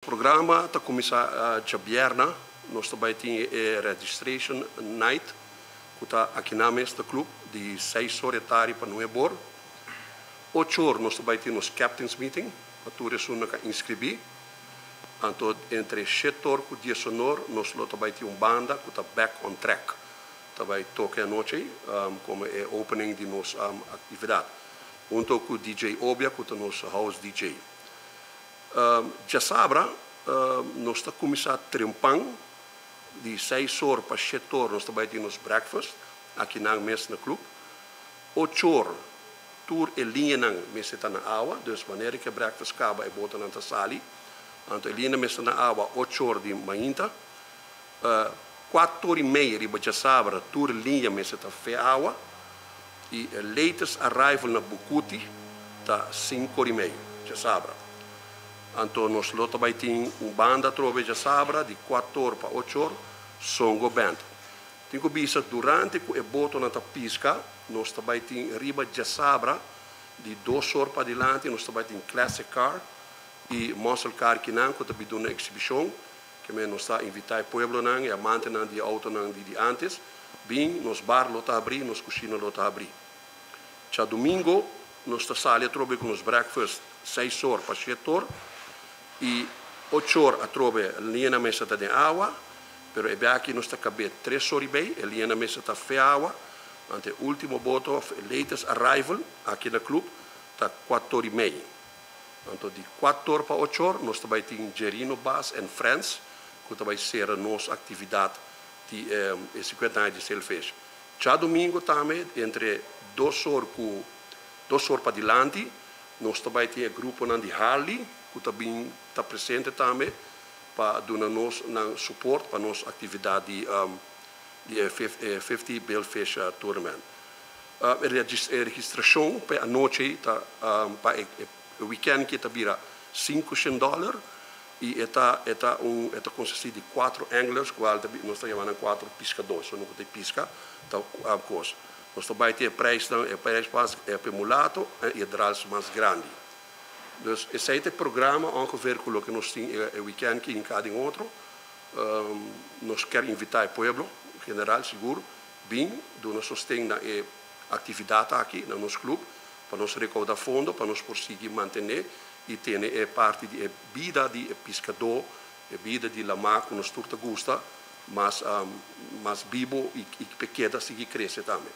Programa ta kuminsá djabièrnè, nos tambe tin e registration night, ku ta aki na mes klup, di 6 or di pa 9 or. 8 or nos tambe tin nos captain's meeting, pa tur esun ku inskribí. Anto, entre 7 or i 10 or, nos tambe tin un banda ku ta Back on Track. Tambe toka anochi, komo e opening di nos aktividat. Huntu ku DJ Obia, ku ta nos house DJ. Djasabra, nos ta kuminsá trempan, di 6 or pa 7 or, nos tambe tin nos breakfast, aki na mes na klup. 8 or, tur e liñanan mester ta na awa, dus manera ku breakfast kaba e botonan ta sali. Anto e liña mester ta na awa 8 or di mainta. 4 or i mei riba djasabra, tur liña mester ta fo'i awa. E latest arrival na Bucuti ta 5 or i mei, djasabra. Anto nos lo tambe tin un banda trobe djasabra di 4 or pa 8 or, Songo Band. Tin ku bisa durante ku e botonan ta piska, nos tambe tin riba djasabra di 2 or pa dilanti, nos tambe tin classic car i muscle car ku nan ku tambe un eksibishon, ku nos ta invitá e pueblonan i amantenan di outonan di antes, bin, nos bar lo ta habrí, nos kushina lo ta habrí. Djadumingu, nos ta sali atrobe ku nos breakfast 6 or pa 7 or i 8 or atrobe liña mester ta den awa, pero e aki nos ta kaba 3 or i mei, e liña mester ta fo'i awa, anto e último boto, latest arrival aki na klup, ta 4 or i mei. Anto di 4 or pa 8 or, nos tambe tin Gerino Bass and Friends, ku tambe sera nos aktividat di 50 aña di Sailfish. Djadumingu tambe, entre 2 or ku 2 or pa dilanti, nos tambe tin e grupo di Harley, ku tambe ta presente tambe, pa duna nos nan support pa nos aktividat di 50 Billfish Tournament. E registrashon pa anochi ta pa e weekend ku ta bira 500 dòler i e ta konsistí di kuater anglers, kual nos ta yamando kuater piskadó, so no tin piska, ta kos. Nos tambe tin preis, e preis mas e pa mulato i e drals mas grandi. Dus esei ta e programa ongeveer ku nos tin e weekend ku kada otro. Nos ke invitá e pueblo, general, sigur, bin, duna sosten na e aktividat aki na nos klup, pa nos rekoudá fondo, pa nos konsiguí mantené i tene e parti di bida di piskadó, e bida di laman ku nos tur gusta, mas bibu i keda sigui krese tambe.